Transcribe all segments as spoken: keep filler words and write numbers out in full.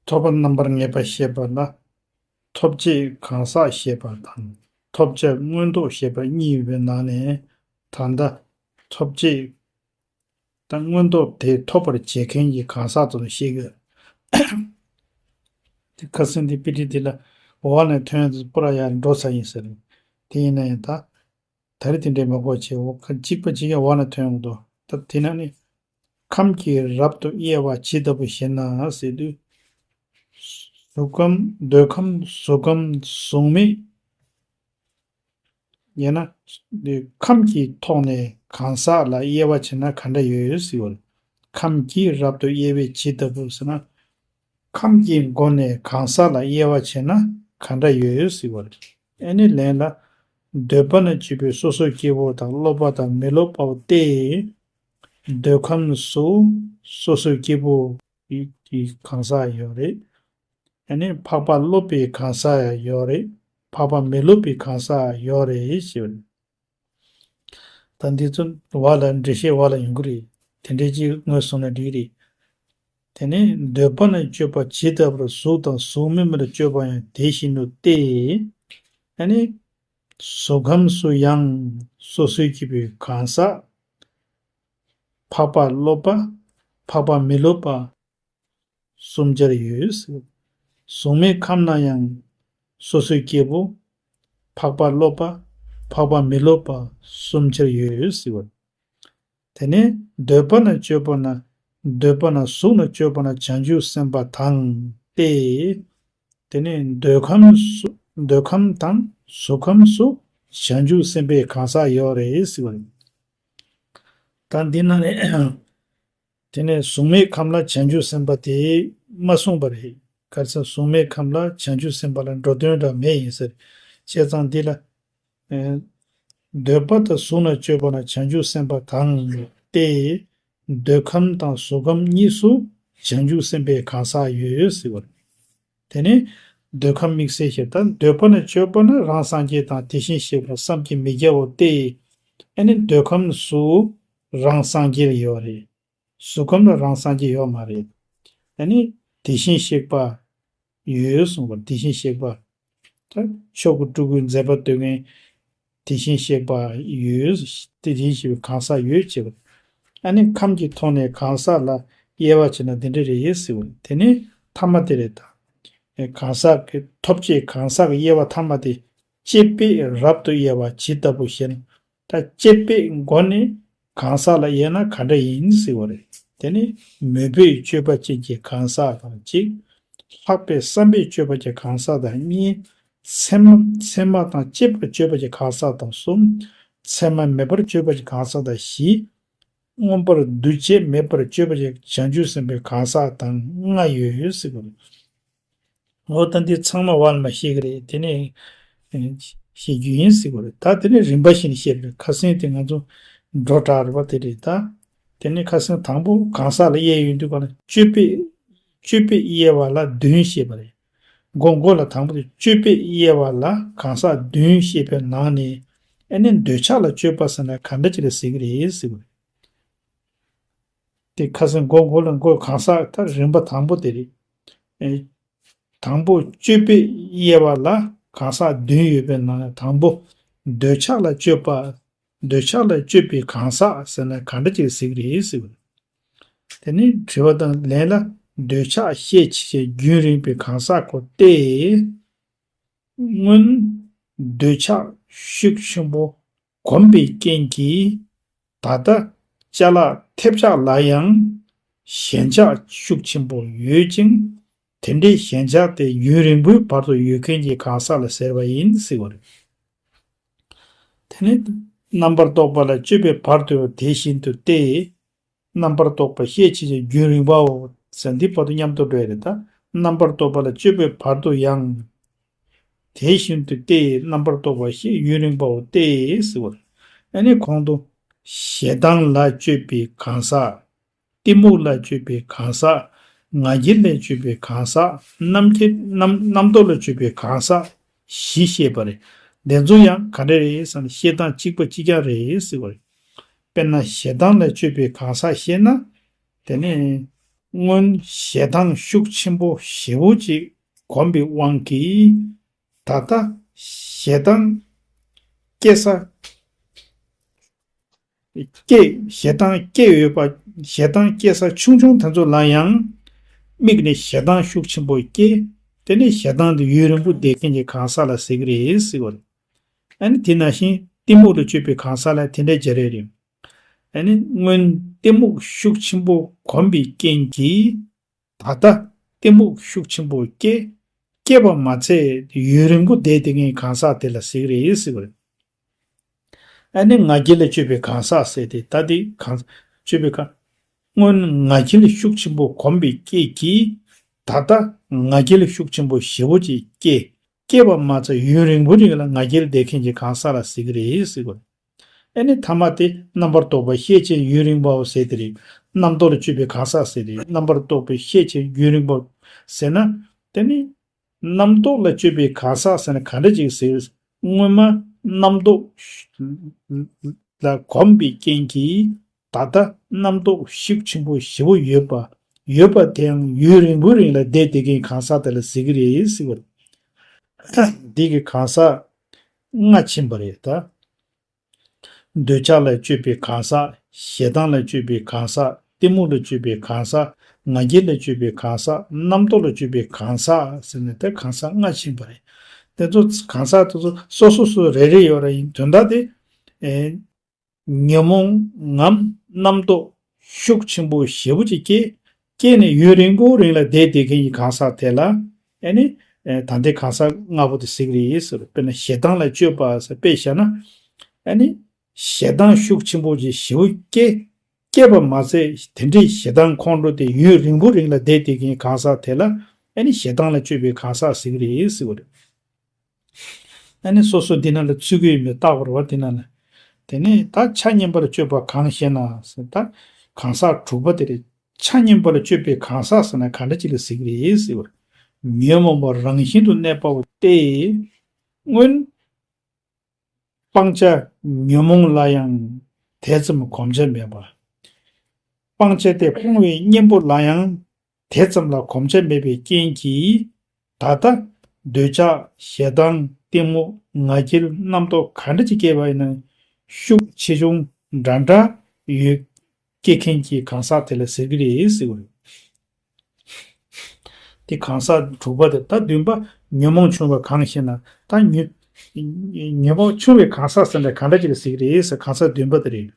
ཐོབ་པ་རྣམ་པར་ངེས་པ་ཞེས་པ་ལ། ཐོབ་བྱེད་གང་ཟག་ཞེས་པ་དང་། ཐོབ་བྱ་མངོན་རྟོགས་ཞེས་པ་གཉིས་ཡོད་པའི་ནང་ནས། ད་ལྟ་ཐོབ་བྱེད་དང་མངོན་རྟོགས་དེ་ཐོབ་པར་བྱེད་མཁན་གྱི་གང་ཟག་དེ་ལ་བཤད་ཀྱི་ཡོད། དེ་ཁ་སང་དེ་དཔེ་ཁྲིད་དེ་ལ་འོག་ནས་ཐོན་ཡག་དེ་པུ་ར་ཡ་འགྲོ་ཚར་ཡིན་ཟེར། དེ་ཡིན་ན་ཡང་ད། ད་རེས་དེ་འདྲའི་མི་དགོས་བྱས། འོ་ཁ་གཅིག་པ་གཅིག་ཀྱང་འོག་ནས་ཐོན་ཡོང་གི་འདུག་ད་དེ་ན་ནི། ཁམས་ཀྱིས་རབ་ཏུ་དབྱེ་བ་ཇི་ལྟ་བུ་ཞེ་ན་ཟེར་དུས། གཟུགས་ཁམས། འདོད་ཁམས། གཟུགས་ཁམས། གཟུགས་མེད། ཡང་ན། འདི་ཁམས་ཀྱི་ཐོག་ནས་གང་ཟག་ལ་དབྱེ་བ་བྱས་ན་ག་འདྲ་ཡོད་ཟེར་བ་རེད། ཁམས་ཀྱིས་རབ་ཏུ་དབྱེ་བ་ཇི་ལྟ་བུ་ཟེར་ན། ཁམས་ཀྱི་སྒོ་ནས་གང་ཟག་ལ་དབྱེ་བ་བྱས་ན་ག་འདྲ་ཡོད་ཟེར་བ་རེད། ཨ་ནི་ལན་ལ། འདོད་པ་ན་སྤྱོད་པའི་སོ་སོའི་སྐྱེ་བོ་དང་སློབ་པ་དང་མི་སློབ་པའོ་སྟེ། འདོད་ཁམས་སུ་སོ་སོའི་སྐྱེ་བོ་ཡི་གང་ཟག་ཡོད་རེད། ཨ་ནི་འཕགས་པ་སློབ་པའི་གང་ཟག་ཡང་ཡོད་རེད། འཕགས་པ་མི་སློབ་པའི་གང་ཟག་ཡང་ཡོད་རེད་ཞེས་པ་རེད། ད་འདི་ཚོ་བར་ལ་འགྲེལ་བཤད་བར་ལ་ཡོང་གི་རེད། དེ་འདྲའི་ཅིག་ངོས་བཟུང་ན་འགྲིག་གི་རེད། དེ་ནས་འདོད་པ་ན་སྤྱོད་པ་ཇི་ལྟ་བུར་གཟུགས་དང་གཟུགས་མིན་པར་སྤྱོད་པ་ཡང་དེ་བཞིན་ནོ་སྟེ། ཨ་ནི། གཟུགས་ཁམས་སུ་ཡང་སོ་སོའི་སྐྱེ་བོའི་གང་ཟག་འཕགས་པ་སློབ་པ། འཕགས་པ་མི་སློབ་པ། གསུམ་ཆར་ཡོད། གཟུགས་མེད་ཁམས་ན་ཡང་སོ་སོའི་སྐྱེ་བོ། འཕགས་པ་སློབ་པ། འཕགས་པ་མི་སློབ་པ་གསུམ་ཆར་ཡོད་ཟེར་བ། དེ་ནས་འདོད་པ་ན་སྤྱོད་པ་ན། འདོད་པ་ན་གཟུགས་ན་སྤྱོད་པ་ན་བྱང་ཆུབ་སེམས་དཔའ་དང་སྟེ། དེ་ནས་འདོད་ཁམས་སུ། འདོད་ཁམས་དང་གཟུགས་ཁམས་སུ་བྱང་ཆུབ་སེམས་དཔའི་གང་ཟག་ཡོད་རེད་ཟེར་བ་རེད། ད་འདི་ན་ནས། དེ་ནས་གཟུགས་མེད་ཁམས་ལ་བྱང་ཆུབ་སེམས་དཔའ་དེ་མ་གསུངས་པ་རེད། ག་རེ་ཟེར། གཟུགས་མེད་ཁམས་ལ་བྱང་ཆུབ་སེམས་དཔའ་ལ་འགྲོ་དོན་འདྲ་མེད་ཡིན་ཟེར། བྱས་ཙང་འདི་ལ། ཨེ། འདོད་པ་དང་གཟུགས་ན་སྤྱོད་པ་ན་བྱང་ཆུབ་སེམས་དཔའ་དང་སྟེ། འདོད་ཁམས་དང་གཟུགས་ཁམས་གཉིས་སུ་བྱང་ཆུབ་སེམས་དཔའི་གང་ཟག་ཡོད་ཟེར་བ་རེད། དེ་ནས་འདོད་ཁམས་དམིགས་བསལ་ཞེས་དང་། འདོད་པ་ན་སྤྱོད་པ་ན་རང་སངས་རྒྱས་དང་དེ་བཞིན་གཤེགས་པ་བསམ་གྱིས་མི་ཁྱབ་པ་སྟེ། ཨ་ནི་འདོད་ཁམས་སུ་རང་སངས་རྒྱས་ཡོད་རེད། གཟུགས་ཁམས་ལ་རང་སངས་རྒྱས་ཡོད་མ་རེད། ཨ་ནི་དེ་བཞིན་གཤེགས་པ་ཡོད་གསུངས་པ། དེ་བཞིན་གཤེགས་པ། ད་མཆོག་གི་སྤྲུལ་སྐུའི་མཛད་པ་སྟོན་མཁན་དེ་བཞིན་གཤེགས་པ་ཡོད། དེ་བཞིན་གཤེགས་པའི་གང་ཟག་ཡོད་ཅེས་པ། ཨ་ནི་ཁམས་ཀྱི་ཐོག་ནས་གང་ཟག་ལ་དབྱེ་བ་བྱས་ན་འདི་འདྲ་རེད་ཟེར་བ། དེ་ནི་ཐ་མ་དེ་རེད་ད། གང་ཟག་གི་ཐོབ་བྱེད་གང་ཟག་གི་དབྱེ་བ་ཐ་མ་དེ། དཔྱད་པས་རབ་ཏུ་དབྱེ་བ་ཇི་ལྟ་བུ་ཞེ་ན། ད་དཔྱད་པའི་སྒོ་ནས་གང་ཟག་ལ་དབྱེ་ན་ག་འདྲ་ཡིན་ཟེར་བ་རེད། དེ་ནི་མོས་པས་དཔྱོད་པ་ཅན་གྱི་གང་ཟག་དང་གཅིག། ལྷག་པའི་བསམ་པས་དཔྱོད་པ་ཅན་གྱི་གང་ཟག་དང་གཉིས། ཚད་མ། ཚད་མ་དང་དཔྱད་པར་དཔྱོད་པ་ཅན་གྱི་གང་ཟག་དང་གསུམ། ཚད་མ་མེད་པར་དཔྱོད་པ་ཅན་གྱི་གང་ཟག་དང་བཞི། མངོན་པར་འདུ་བྱེད་མེད་པར་དཔྱོད་པ་ཅན་བྱང་ཆུབ་སེམས་དཔའི་གང་ཟག་དང་ལྔ་ཡོད་ཟེར་བ་རེད། འོ་ད་འདི་ཚང་མ་བར་མ་ཤེས་ཀྱི་རེད། དེ་ནས་ཤེས་རྒྱུ་ཡིན་ཟེར་བ་རེད། ད་དེ་ནས་རིམ་པ་བཞིན་བཤད་པ་རེད། ཁ་སང་དེ་ང་ཚོ་འགྲོ་གྲགས་རེད་པ། དེ་རེད་ད། དེ་ནས་ཁ་སང་དང་པོ་གང་ཟག་ལ་དབྱེ་ཡོང་དུས་ག་ལ་སྤྱོད་པས། སྤྱོད་པས་དབྱེ་བ་ལ་བདུན་བཤད་པ་རེད། མགོ་མགོ་ལ་དང་པོ་དེ་སྤྱོད་པས་དབྱེ་བ་ལ་གང་ཟག་བདུན་བཤད་པའི་ནང་ནས། ཨ་ནི་འདོད་ཆགས་ལ་སྤྱོད་པ་ཟེར་ན་ག་འདྲ་ཅིག་ལ་ཟེར་གྱི་རེད་ཟེར་བ་རེད། དེ་ཁ་སང་མགོ་མགོ་ལ་མགོ་གང་ཟག་ད་རིམ་པ་དང་པོ་དེ་རེད། ཨེ། དང་པོ་སྤྱོད་པས་དབྱེ་བ་ལ་གང་ཟག་བདུན་ཡོད་པའི་ནང་ནས་དང་པོ་འདོད་ཆགས་ལ་སྤྱོད་པ། འདོད་ཆགས་ལ་སྤྱོད་པའི་གང་ཟག་ཟེར་ན་ག་འདྲ་ཅིག་ཟེར་གྱི་རེད་ཟེར་བ་རེད། དེ་ནི་དྲི་བ་དང་ལན་ལ། འདོད་ཆགས་ཤས་ཆེ་ཆེ་རྒྱུན་རིང་པོའི་གང་ཟག་གོ་སྟེ། སྔོན་འདོད་ཆགས་ཤུགས་ཆེན་པོ་གོམས་པའི་རྐྱེན་གྱིས། ད་ལྟ་ཅ་ལག་ཐེབས་ཆག་ལ་ཡང་ཞེན་ཆགས་ཤུགས་ཆེན་པོ་ཡོད་ཅིང་། དེ་འདྲའི་ཞེན་ཆགས་དེ་ཡུན་རིང་པོའི་བར་དུ་ཡོད་མཁན་གྱི་གང་ཟག་ལ་ཟེར་བ་ཡིན་ཟེར་བ་རེད། དེ་ནི་རྣམ་པར་རྟོག་པ་ལ་སྤྱོད་པའི་བར་དུ་དེ་བཞིན་དུ་སྟེ། རྣམ་པར་རྟོག་པ་ཤས་ཆེ་ཆེ་རྒྱུན་རིང་པའོ་ཟེར། འདི་བར་དུ་མཉམ་དུ་འགྲོ་ཡ་རེད་ད། རྣམ་པར་རྟོག་པ་ལ་སྤྱོད་པའི་བར་དུ་ཡང་། དེ་བཞིན་དུ་སྟེ། རྣམ་པར་རྟོག་པ་ཤས་ཡུན་རིང་པའོ་སྟེ་ཟེར་བ་རེད། ཨ་ནི་གོང་དུ་ཞེ་སྡང་ལ་སྤྱོད་པའི་གང་ཟག་གཏི་མུག་ལ་སྤྱོད་པའི་གང་ཟག་ང་རྒྱལ་ལ་སྤྱོད་པའི་གང་ཟག་རྣམ་རྒྱལ་རྣམ་རྣམ་རྟོག་ལ་སྤྱོད་པའི་གང་ཟག་བཞི་བཤད་པ་རེད། དེ་ཚོ་ཡང་ག་འདྲ་རེད་ཟེར་ན་བཤད་སྟངས་གཅིག་པ་གཅིག་རྐྱང་རེད་ཟེར་བ་རེད། དཔེར་ན་ཞེ་སྡང་ལ་སྤྱོད་པའི་གང་ཟག་བཤད་ན། དེ་ནི་ སྔོན་ཞེ་སྡང་ཤུགས་ཆེན་པོ་ཞེ་པོ་ཅིག་གོམས་པའི་དབང་གིས། ད་ལྟ་ཞེ་སྡང་སྐྱེ་ས་སྐྱེ། ཞེ་སྡང་སྐྱེ་ཡོད་པ། ཞེ་སྡང་སྐྱེ་ས་ཆུང་ཆུང་དེ་ཚོ་ལ་ཡང་དམིགས་ནས་ཞེ་སྡང་ཤུགས་ཆེན་པོ་སྐྱེ། དེ་ནས་ཞེ་སྡང་དེ་ཡུན་རིང་པོ་བསྡད་མཁན་གྱི་གང་ཟག་ལ་ཟེར་གྱི་རེད་ཟེར་བ་རེད། ཨ་ནི་དེ་ནང་བཞིན་གཏི་མུག་ལ་སྤྱོད་པའི་གང་ཟག་ལ་དེ་འདྲ་བྱེད་རེད་རེད། ཨ་ནི་སྔོན་གཏི་མུག་ཤུགས་ཆེན་པོ་གོམས་པའི་རྐྱེན་གྱིས། ད་ལྟ་གཏི་མུག་ཤུགས་ཆེན་པོ་སྐྱེ། སྐྱེས་པ་མ་ཚད་ཡུན་རིང་པོ་བསྡད་དེ་ངའི་གང་ཟག་དེ་ལ་ཟེར་གྱི་རེད་ཟེར་བ་རེད། ཨ་ནི་ང་རྒྱལ་ལ་སྤྱོད་པའི་གང་ཟག་ཟེར་ཏེ་ད་དེ་གང་སྤྱོད་པའི་གང་། སྔོན་ང་རྒྱལ་ཤུགས་ཆེན་པོ་གོམས་པའི་རྐྱེན་གྱིས། ད་ལྟ་ང་རྒྱལ་ཤུགས་ཆེན་པོ་ཞེ་པོ་ཅིག་སྐྱེ། སྐྱེས་པ་མ་ཚད་ཡུན་རིང་པོ་རིང་ལ་ང་རྒྱལ་བསྡད་མཁན་གྱི་གང་ཟག་ལ་ཟེར་གྱི་རེད་ཟེར་བ་རེད། ཨ་ནི་ཐ་མ་དེ་རྣམ་པར་རྟོག་པ་ཤས་ཆེན་ཡུན་རིང་པའོ་ཟེར་དེ་རེད། རྣམ་རྟོག་ལ་སྤྱོད་པའི་གང་ཟག་ཟེར་དེ་རེད། རྣམ་པར་རྟོག་པའི་ཤས་ཆེན་ཡུན་རིང་པའོ་ཟེར་ན། དེ་ནི་རྣམ་རྟོག་ལ་སྤྱོད་པའི་གང་ཟག་ཟེར་ན་ག་འདྲ་ཅིག་ཟེར། སྔོན་མ་རྣམ་རྟོག་ལ་གོམས་པའི་རྐྱེན་གྱིས། ད་ལྟ་རྣམ་རྟོག་ཤུགས་ཆེན་པོ་ཞེ་པོ་ཡོད་པ། ཡོད་པ་དེའང་ཡུན་རིང་པོའི་རིང་ལ་བསྡད་བསྡད་མཁན་གང་ཟག་དེ་ལ་ཟེར་གྱི་རེད་ཟེར་བ་རེད། འདི་གི་གང་ཟག་ལྔ་ཕྱིན་པ་རེད་ད། འདོད་ཆགས་ལ་སྤྱོད་པའི་གང་ཟག་ཞེ་སྡང་ལ་སྤྱོད་པའི་གང་ཟག་གཏི་མུག་ལ་སྤྱོད་པའི་གང་ཟག་ང་རྒྱལ་ལ་སྤྱོད་པའི་གང་ཟག་རྣམ་རྟོག་ལ་སྤྱོད་པའི་གང་ཟག་ཟེར་ནས་དེ་གང་ཟག་ལྔ་ཕྱིན་པ་རེད། དེ་ཚོ་གང་ཟག་དེ་ཚོ་སོ་སོ་སོ་རེ་རེ་ཡོད་ར་ཡིན། དོན་དག་དེ། ཨེ། ཉོན་མོངས་ངམ་རྣམ་རྟོག་ཤུགས་ཆེན་པོ་ཞེ་པོ་ཅིག་སྐྱེས། སྐྱེས་ནས་ཡུན་རིང་པོ་རིང་ལ་བསྡད་བསྡད་མཁན་གྱི་གང་ཟག་དེ་ལ། ཨ་ནི། ཨེ། ད་ལྟའི་གང་ཟག་ལྔ་པོ་དེ་ཟེར་གྱི་རེད་ཟེར། དཔེར་ན་ཞེ་སྡང་ལ་སྤྱོད་པ་ཟེར་དཔེ་བཞག་ན། ཨ་ནི། ཞེ་སྡང་ཤུགས་ཆེན་པོ་ཅིག་ཞེ་པོ་སྐྱེས། སྐྱེས་པ་མ་ཚད་དེ་འདྲའི་ཞེ་སྡང་ཁོང་ཁྲོ་དེ་ཡུན་རིང་པོ་རིང་ལ་བསྡད་བསྡད་མཁན་གྱི་གང་ཟག་དེ་ལ། ཨ་ནི་ཞེ་སྡང་ལ་སྤྱོད་པའི་གང་ཟག་ཟེར་གྱི་རེད་ཟེར་བ་རེད། ཨ་ནི་སོ་སོ་འདི་ནང་ལ་ཚུད་ཀྱི་ཡོད་མེད་བརྟག་པར་བ་འདི་ནང་ལ། དེ་ནས་ད་ཆ་མཉམ་པ་ལ་སྤྱོད་པ་གང་ཞེ་ན་ཟེར། ད་གང་ཟག་དྲུག་པ་དེ་རེད། ཆ་མཉམ་པ་ལ་སྤྱོད་པའི་གང་ཟག་ཟེར་ན་ག་འདྲ་ཅིག་ལ་ཟེར་གྱི་རེད་ཟེར་བ། ཉོན་མོངས་པ་རང་བཞིན་དུ་གནས་པ་བོ་སྟེ། སྔོན་སྤང་བྱ་ཉོན་མོངས་ལ་ཡང་དེ་ཙམ་གོམས་ཆ་མེད་པ། སྤང་བྱ་དེ་སྤོང་བའི་གཉེན་པོ་ལ་ཡང་དེ་ཙམ་ལ་གོམས་ཆ་མེད་པའི་རྐྱེན་གྱིས། ད་ལྟ་འདོད་ཆགས་ཞེ་སྡང་གཏི་མུག་ང་རྒྱལ་རྣམ་རྟོག་ག་འདྲ་ཅིག་སྐྱེས་པ་ཡིན་ན་ཤུགས་ཆེ་ཆུང་འདྲ་འདྲ་ཡོད། སྐྱེ་མཁན་གྱི་གང་ཟག་དེ་ལ་ཟེར་གྱི་རེད་ཟེར་བ་རེད། དེ་གང་ཟག་དྲུག་པ་དེ་ད་བདུན་པ་ཉོན་མོངས་ཆུང་བ་གང་ཞེ་ན། ད་ཉོན་ཉོན་མོངས་ཆུང་བའི་གང་ཟག་ཟེར་ན་ག་འདྲ་ཅིག་ལ་ཟེར་གྱི་རེད་ཟེར། གང་ཟག་བདུན་པ་དེ་རེད།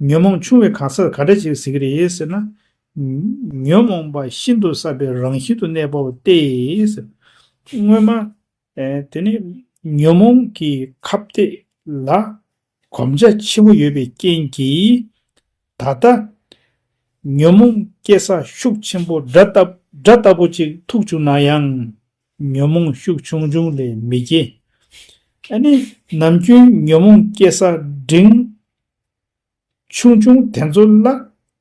ཉོན་མོངས་ཆུང་བའི་གང་ཟག་ག་འདྲ་ཅིག་ལ་ཟེར་གྱི་རེད་ཟེར་ན། ཉོན་མོངས་པ་ཤིན་ཏུ་བསགས་པའི་རང་བཞིན་དུ་གནས་པའོ་སྟེ། སྔོན་མ། ཨེ། དེ་ནི་ཉོན་མོངས་ཀྱི་ཁ་གཏད་ལ་གོམས་ཆ་ཆེན་པོ་ཡོད་པའི་རྐྱེན་གྱིས། ད་ལྟ་ཉོན་མོངས་སྐྱེ་ས་ཤུགས་ཆེན་པོ་སྒྲ་ལྟ་སྒྲ་ལྟ་བུ་ཅིག་ཐུག་བཅུག་ན་ཡང་ཉོན་མོངས་ཤུགས་ཆུང་ཆུང་ལས་མི་སྐྱེ། ཨ་ནི་ནམ་རྒྱུན་ཉོན་མོངས་སྐྱེ་ས་འབྲིང་ཆུང་ཆུང་དེ་ཚོ་ལ།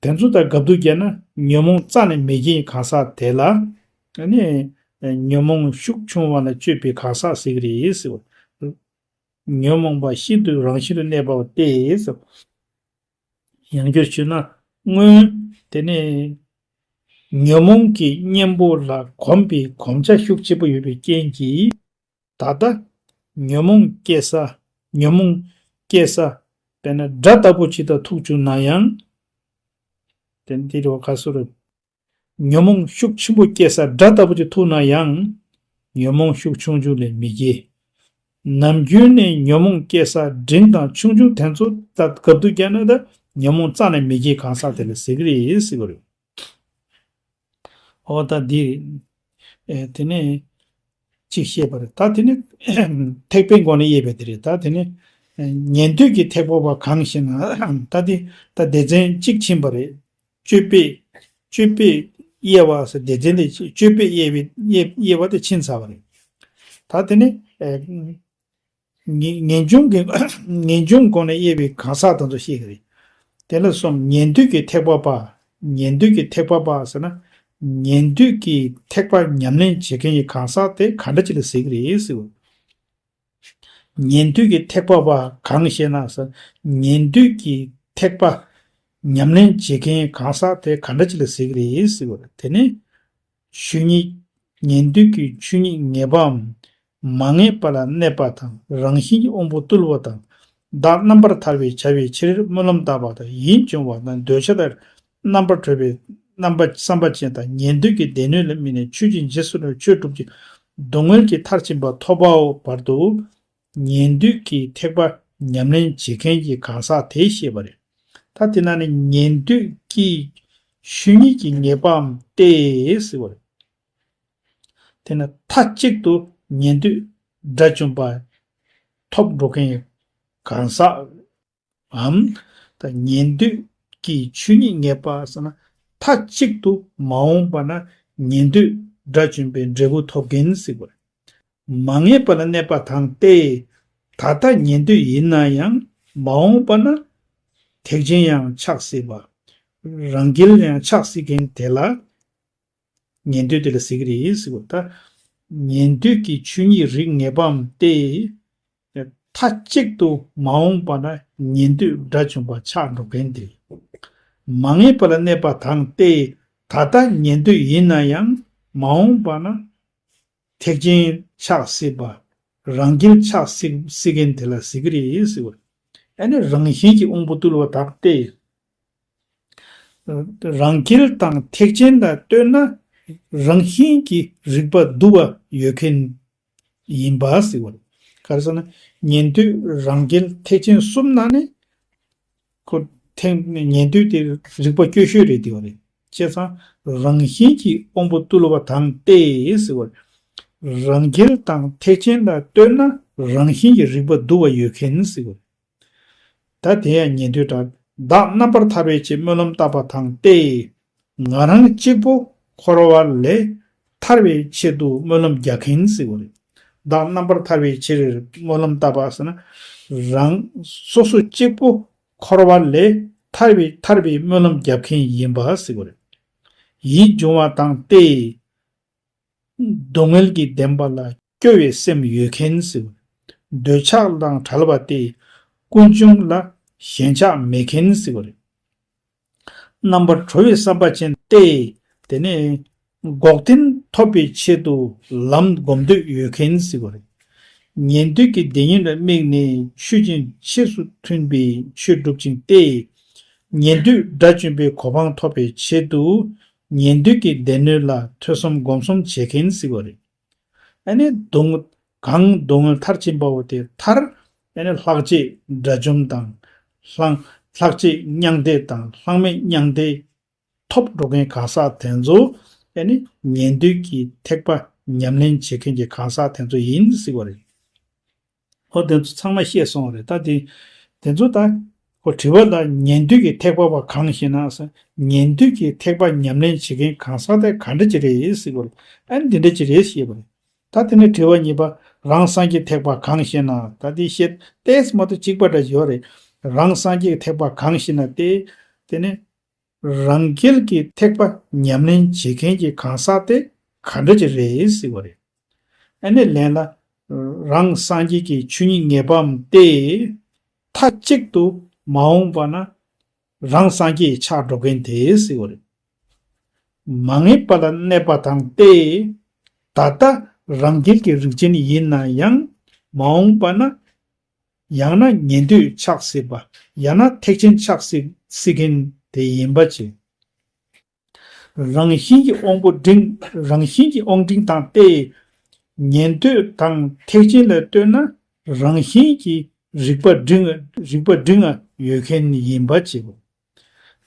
དེ་ཚོ་དང་བརྒལ་དུ་བརྒལ་ན་ཉོན་མོངས་རྩ་ནས་མི་སྐྱེ་གང་ཟག་དེ་ལ། ཨ་ནི་ཉོན་མོངས་ཤུགས་ཆུང་བ་ལ་སྤྱོད་པའི་གང་ཟག་ཟེར་གྱི་རེད་ཟེར་བ། ཉོན་མོངས་པ་ཤིན་ཏུ་རང་བཞིན་དུ་གནས་པའོ་སྟེ། ཡང་བསྐྱར་ཞུས་ན། སྔོན་དེ་ནས་ཉོན་མོངས་ཀྱི་གཉེན་པོ་ལ་གོམས་པའི་གོམས་ཆ་ཤུགས་ཆེ་པོ་ཡོད་པའི་རྐྱེན་གྱིས། ད་ལྟ་ཉོན་མོངས་སྐྱེ་ས། ཉོན་མོངས་སྐྱེ་ས། དཔེར་ན་སྒྲ་ལྟ་བུ་ཅིག་དང་ཐུག་བཅུག་ན་ཡང་། དེ་འདི་རུ་ག་སོ་རུ། ཉོན་མོངས་ཤུགས་ཆེན་པོ་སྐྱེ་ས་སྒྲ་ལྟ་བུ་ཅིག་ཐུག་ན་ཡང་། ཉོན་མོངས་ཤུགས་ཆུང་ཆུང་ལས་མི་སྐྱེ། ནམ་རྒྱུན་ནས་ཉོན་མོངས་སྐྱེ་ས་འབྲིང་དང་ཆུང་ཆུང་དེ་ཚོ་ད་བརྒལ་དུ་བརྒལ་ན་ད་ཉོན་མོངས་རྩ་ནས་མི་སྐྱེ་གང་ཟག་དེ་ལ་ཟེར་གྱི་རེད་ཟེར་གྱི་རེད། འོ་ད་འདི། ཨེ། དེ་ནས་གཅིག་བཤད་པ་རེད། ད་དེ་ནི་ཐེག་པའི་སྒོ་ནས་དབྱེ་བ་དེ་རེད། ད་དེ་ནི་ཉན་ཐོས་ཀྱི་ཐེག་པ་པ་གང་ཞེ་ན། ད་དེ་ད་སྡེ་ཚན་གཅིག་ཕྱིན་པ་རེད། སྤྱོད་པས། སྤྱོད་པས་དབྱེ་བ་ཟེར། སྡེ་ཚན་དེ་སྤྱོད་པས་དབྱེ་བའི་དབྱེ་དབྱེ་བ་དེ་ཕྱིན་ཚར་བ་རེད། ད་དེ་ནི། ཨེ། ངེས་ངེས་འབྱུང་གི་ངེས་འབྱུང་སྒོ་ནས་དབྱེ་བའི་གང་ཟག་དེ་ཚོ་བཤད་ཀྱི་རེད། དེ་ལ་གསུམ། ཉན་ཐོས་ཀྱི་ཐེག་པ་པ། ཉན་ཐོས་ཀྱི་ཐེག་པ་པ་ཟེར་ན། ཉན་ཐོས་ཀྱི་ཐེག་པ་ཉམས་ལེན་བྱེད་མཁན་གྱི་གང་ཟག་དེ་ག་འདྲ་ཅིག་ལ་ཟེར་གྱི་རེད་ཟེར་བ། ཉན་ཐོས་ཀྱི་ཐེག་པ་པ་གང་ཞེ་ན་ཟེར། ཉན་ཐོས་ཀྱི་ཐེག་པ། ཉམས་ལེན་བྱེད་མཁན་གང་ཟག་དེ་ག་འདྲ་ཅིག་ལ་ཟེར་གི་རེད་ཟེར་བ་རེད། དེ་ནི་ཆོས་ཉིད། ཉན་ཐོས་ཀྱི་ཆོས་ཉིད་ངེས་པའམ། མ་ངེས་པ་ལ་གནས་པ་དང་རང་བཞིན་གྱི་དབང་པོ་རྟུལ་བ་དང་། བདག་རྣམ་པར་ཐར་པའི་བྱ་བའི་ཕྱིར་སྨོན་ལམ་བཏབ་པ་དང་ཡིད་འབྱུང་བ་དང་འདོད་ཆགས་དང་རྣམ་པར་གྲོལ་བའི་རྣམ་པ་བསམ་པ་ཅན་དང་ཉན་ཐོས་ཀྱི་སྡེ་སྣོད་ལ་དམིགས་ནས་ཆོས་ཀྱི་རྗེས་སུ་འགྲོ་ཆོས་སྒྲུབ་ཅིང་སྡུག་བསྔལ་གྱི་མཐར་ཕྱིན་པ་ཐོབ་པའོ། བར་དུ་ཉན་ཐོས་ཀྱི་ཐེག་པ་ཉམས་ལེན་བྱེད་མཁན་གྱི་གང་ཟག་དེ་བཤད་པ་རེད། ད་དེ་ན་ནི་ཉན་ཐོས་ཀྱི་ཆོས་ཉིད་ཀྱི་ངེས་པའམ་སྟེ་ཟེར་བ་རེད། དེ་ན་མཐའ་གཅིག་ཏུ་ཉན་ཐོས་དགྲ་བཅོམ་པ་ཐོབ་འགྲོ་མཁན་གང་ཟག་འམ། ད་ཉན་ཐོས་ཀྱི་ཆོས་ཉིད་ངེས་པ་ཟེར་ན་མཐའ་གཅིག་ཏུ་མ་འོངས་པ་ན་ཉན་ཐོས་དགྲ་བཅོམ་པའི་འབྲས་བུ་ཐོབ་མཁན་ཟེར་བ་རེད། མ་ངེས་པ་ལ་གནས་པ་དང་སྟེ། ད་ལྟ་ཉན་ཐོས་ཡིན་ན་ཡང་མ་འོངས་པ་ན་ཐེག་ཆེན་ཡང་ཆགས་སྲིད་པ། རང་རྒྱལ་ཡང་ཆགས་སྲིད་མཁན་དེ་ལ་ཉན་ཐོས་དེ་ལ་ཟེར་གི་རེད་ཟེར་བ། ད་ཉན་ཐོས་ཀྱི་ཆོས་ཉིད་རིགས་ངེས་པའམ་སྟེ། མཐའ་གཅིག་ཏུ་མ་འོངས་པ་ན་ཉན་ཐོས་དགྲ་བཅོམ་པ་ཆགས་འགྲོ་མཁན་དེ། མ་ངེས་པ་ལ་གནས་པ་དང་སྟེ། ད་ལྟ་ཉན་ཐོས་ཡིན་ན་ཡང་མ་འོངས་པ་ན་ཐེག་ཆེན་ཆགས་སྲིད་པ། རང་རྒྱལ་ཆགས་སྲིད་སྲིད་མཁན་དེ་ལ་ཟེར་གི་རེད་ཟེར་བ། ཨ་ནི་རང་བཞིན་གྱི་དབང་པོ་རྟུལ་བ་དག་སྟེ། རང་རྒྱལ་དང་ཐེག་ཆེན་ལ་ལྟོས་ན་རང་བཞིན་གྱིས་རིག་པ་དུ་བ་ཡོད་མཁན་ཡིན་པ་ཟེར་བ་རེད། ག་རེ་ཟེར་ན་ཉན་ཐོས་རང་རྒྱལ་ཐེག་ཆེན་གསུམ་ནང་ནས་ཁོ་ཐེག་ཉན་ཐོས་དེ་རིག་པ་སྐྱོ་ཤོས་རེད་དེ་བ་རེད། བྱས་ཙང་རང་བཞིན་གྱིས་དབང་པོ་རྟུལ་བ་དང་སྟེ་ཟེར་བ་རེད། རང་རྒྱལ་དང་ཐེག་ཆེན་ལ་ལྟོས་ན་རང་བཞིན་གྱིས་རིག་པ་དུ་བ་ཡོད་མཁན་ཟེར་བ་རེད། ད་དེ་ཡང་ཉན་ཐོས་དགྲ། བདག་རྣམ་པར་ཐར་པའི་ཕྱིར་སྨོན་ལམ་བཏབ་པ་དང་སྟེ། ང་རང་གཅིག་པུ་འཁོར་བ་ལས་ཐར་བའི་ཆེད་དུ་སྨོན་ལམ་རྒྱག་མཁན་ཟེར་བ་རེད། བདག་རྣམ་པར་ཐར་པའི་ཕྱིར་སྨོན་ལམ་བཏབ་པ་ཟེར་ན། རང་སོ་སོ་གཅིག་པུ་འཁོར་བ་ལས་ཐར་བའི་ཐར་པའི་སྨོན་ལམ་རྒྱག་མཁན་ཡིན་པ་ཟེར་བ་རེད། ཡིད་འབྱུང་བ་དང་སྟེ། སྡུག་བསྔལ་གྱི་བདེན་པ་ལ་སྐྱོ་བའི་སེམས་ཡོད་མཁན་ཟེར་བ་རེད། འདོད་ཆགས་དང་བྲལ་བ་སྟེ། ཀུན་འབྱུང་ལ་ཞེན་ཆགས་མེད་མཁན་ཟེར་བ་རེད། རྣམ་པར་གྲོལ་བའི་བསམ་པ་ཅན་ཏེ། དེ་ནས་འགོག་བདེན་ཐོབ་པའི་ཆེད་དུ་ལམ་སྒོམ་འདོད་ཡོད་མཁན་ཟེར་བ་རེད། ཉན་ཐོས་ཀྱི་སྡེ་སྣོད་ལ་དམིགས་ནས་ཆོས་ཀྱི་རྗེས་སུ་མཐུན་པའི་ཆོས་སྒྲུབ་ཅིང་སྟེ། ཉན་ཐོས་དགྲ་བཅོམ་པའི་གོ་འཕང་ཐོབ་པའི་ཆེད་དུ་ཉན་ཐོས་ཀྱི་སྡེ་སྣོད་ལ་ཐོས་བསམ་སྒོམ་གསུམ་བྱེད་མཁན་ཟེར་བ་རེད། ཨ་ནི་སྡུག་གང་སྡུག་བསྔལ་མཐར་ཕྱིན་པའོ་དེ་མཐར་ཨ་ནི་ལྷག་བཅས་དགྲ་བཅོམ་དང་། ལྷང་ལྷག་བཅས་མྱང་འདས་དང་ལྷག་མེད་མྱང་འདས་ཐོབ་འགྲོ་མཁན་གང་ཟག་དེ་ཚོ་ཨ་ནི་ཉན་ཐོས་ཀྱི་ཐེག་པ་ཉམས་ལེན་བྱེད་མཁན་གྱི་གང་ཟག་དེ་ཚོ་ཡིན་ཟེར་བ་རེད། ཨོ་དེ་ཚོ་ཚང་མ་ཤེས་སོང་བ་རེད། ད་དེ་དེ་ཚོ་ད་ཁོ་དྲི་བ་ལ་ཉན་ཐོས་ཀྱི་ཐེག་པ་བ་གང་ཞེ་ན་ཟེར། ཉན་ཐོས་ཀྱི་ཐེག་པ་ཉམས་ལེན་བྱེད་མཁན་གང་ཟག་དེ་ག་འདྲ་ཅིག་རེད་ཟེར་བ་རེད། ཨ་ནི་འདི་འདྲ་ཅིག་རེད་ཞེས་པ་རེད། ད་དེ་ནས་དྲི་བ་གཉིས་པ། རང་སངས་རྒྱས་ཐེག་པ་གང་ཞེ་ན། ད་དེ་བཤད་ཏེས་མ་གཏོགས་གཅིག་པ་འདྲ་ཡོད་རེད། རང་སངས་རྒྱས་ཐེག་པ་གང་ཞེ་ན་སྟེ། དེ་ནས་རང་རྒྱལ་གྱི་ཐེག་པ་ཉམས་ལེན་བྱེད་མཁན་གྱི་གང་ཟག་དེ་ག་འདྲ་ཅིག་རེད་ཟེར་བ་རེད། ཨ་ནི་ལན་ལ། རང་སངས་རྒྱས་ཀྱི་ཆོས་ཉིད་ངེས་པའམ་སྟེ། མཐའ་གཅིག་ཏུ་མ་འོངས་པ་ན་རང་སངས་རྒྱས་ཆགས་འགྲོ་མཁན་དེ་ཟེར་བ་རེད། མ་ངེས་པ་ལ་གནས་པ་དང་སྟེ། ད་ལྟ་རང་རྒྱལ་གྱི་རིགས་ཅན་ཡིན་ན་ཡང་མ་འོངས་པ་ན། ཡང་ན་ཉན་ཐོས་ཆགས་སྲིད་པ། ཡང་ན་ཐེག་ཆེན་ཆགས་སྲིད་སྲིད་མཁན་དེ་ཡིན་པ་བྱས། རང་བཞིན་གྱི་དབང་པོ་འབྲིང་རང་བཞིན་གྱི་དབང་འབྲིང་དང་སྟེ། ཉན་ཐོས་དང་ཐེག་ཆེན་ལ་ལྟོས་ན་རང་བཞིན་གྱིས་རིག་པ་འབྲིང་རིག་པ་འབྲིང་ཡོད་མཁན་ཡིན་པ་བྱས།